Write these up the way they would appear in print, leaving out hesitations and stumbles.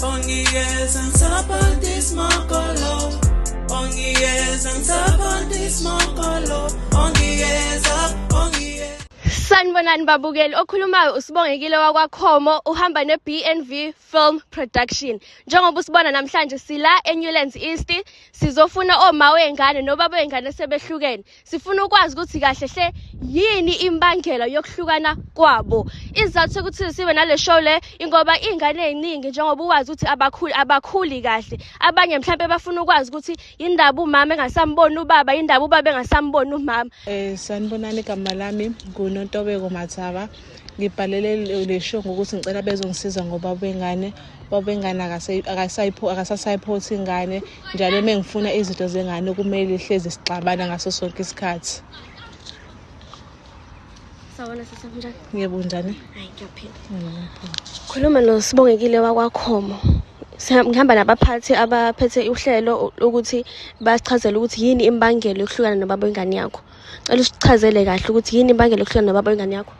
Ongiyeza ngisaphatha ismakolo. Ongiyeza ngisaphatha ismakolo. Ongiyeza, ongiyeza. Sanibonani babukeli, okhulumayo uSibongekile wakwaKhomo, uhamba ne-BNV Film Production. Njengoba usibona namhlanje sila eNewlands East, sizofuna oma wengane nobaba wengane sebehlukene. Sifuna ukwazi ukuthi kahle hle yini imbangela yokuhlukana kwabo. Isizathu sokuthi sibe nale show le ingoba iy'ngane ey'ningi, njengoba uwazi ukuthi abakhuli kahle. Abanye mhlampe bafuna ukwazi ukuthi yindaba umama engasamboni ubaba, yindaba ubaba engasamboni umama. Sanibonani, igama lami nguNontobeko Mathaba. Ngibhalele le show ngokuthi ngicela bezongisiza ngoba babengane akasasayiphothi ingane. Njalo uma ngifuna izinto zengane kumele hlezi sixabana ngaso sonke isikhathi. Sawubona sisi, kunjani? Ngiyebo, unjani? Hayi, ngiyaphila. Khuluma noSibongekile wakwaKhomo. Ngihamba nabaphathi abaphethe uhlelo ukuthi basichazele ukuthi yini imbangela yokuhlukana nobaba wengane yakho. Cela usichazele kahle ukuthi yini imbangela yokuhlukana nobaba wengane yakho.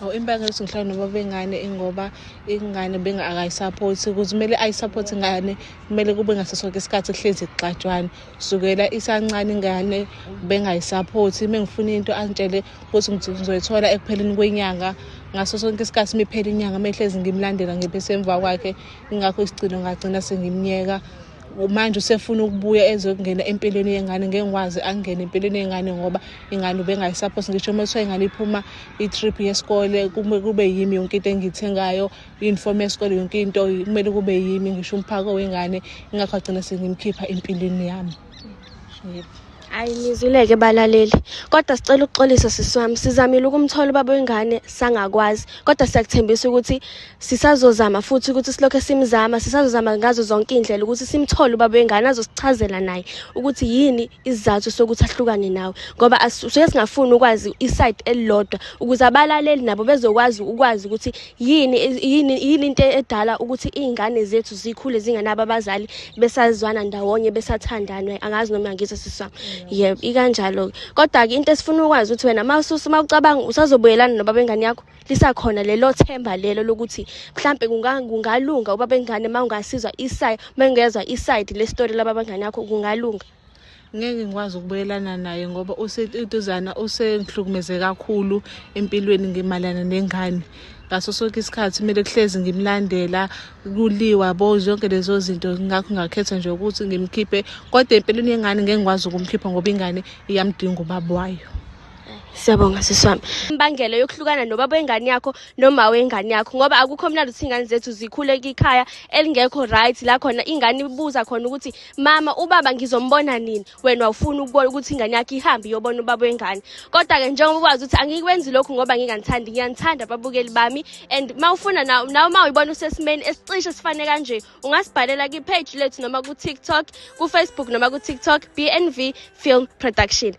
Awu, imbangela yokuthi ngihlala nobaba wengane ingoba ingane akayisaphothi. Ukuze kumele ayisaphothi ingane, kumele kube ngaso sonke isikhathi kuhlezi kuxatshwana. Kusukela isancane ingane bengayisaphothi. Uma ngifuna into angitshele ukuthi ngizoyithola ekupheleni kwenyanga. Ngaso sonke isikhathi uma iphela inyanga mehlezi ngimlandela ngiphe emva kwakhe. Ingakho isigcino ngagcina sengimnyeka. Manje usefuna ukubuya ezokungena empilweni yengane, ngeke ngikwazi angene empilweni yengane ngoba ingane ubengayisaphothi. Ngisho uma kuthiwa ingane iphuma i-trip yesikole, kube yimi yonke into engiyithengayo, i-uniform yesikole, yonke into kumele kube yimi, ngisho umphako wengane. Ingakho agcina sengimkhipha empilweni yami. Yebo. Hayi, nizwile-ke balaleli, kodwa sicela ukuxolisa sisi wami. Sizamile ukumthola ubaba wengane sangakwazi, kodwa siyakuthembisa ukuthi sisazozama futhi, ukuthi silokhu simzama, sisazozama ngazo zonke iy'ndlela ukuthi simthole ubaba wengane azosichazela naye ukuthi yini isizathu sokuthi ahlukane nawe, ngoba suke singafuni ukwazi i-side elilodwa, ukuze abalaleli nabo bezokwazi ukwazi ukuthi yini into edala ukuthi iy'ngane zethu zikhule zingenabo abazali, besazwana ndawonye, besathandana. Angazi noma ngizwa sisi wami. Yebo, ikanjalo-ke. Kodwa-ke into esifuna ukwazi ukuthi wena uma ucabanga usazobuyelana nobaba wengane yakho, lisakhona lelo themba lelo lokuthi mhlampe kungalunga ubaba wengane uma ungasizwa iside, uma ungezwa i-side le story lababa wengane yakho, kungalunga? Ngeke ngikwazi ukubuyelana naye ngoba usentuzana usengihlukumeze kakhulu empilweni ngimalana nengane. Ngaso sonke isikhathi kumele kuhlezi ngimlandela, kuliwa bo zonke lezo zinto. Ngakho ngakhetha nje ukuthi ngimkhiphe, kodwa empilweni yengane ngeke ngikwazi ukumkhipha ngoba ingane iyamdinga ubaba wayo. Siyabonga sisi wami. Imbangela yokuhlukana nobaba wengane yakho noma wengane yakho, ngoba akukho mnandi ukuthi iy'ngane zethu zikhule kikhaya elingekho right, la khona ingane ibuza khona ukuthi mama ubaba ngizombona nini, wena awufuni ukubona ukuthi ingane yakho ihambe iyobona ubaba wengane. Kodwa-ke njengoba ukwazi ukuthi angikwenzi lokhu ngoba nginganithandi, ngiyanithanda ababukeli bami. And uma ufuna nawe uma uyibona usesimeni esicishe sifane kanje, ungasibhalela kwi-page lethu noma ku-TikTok, ku-Facebook noma ku-TikTok, BNV Film Production.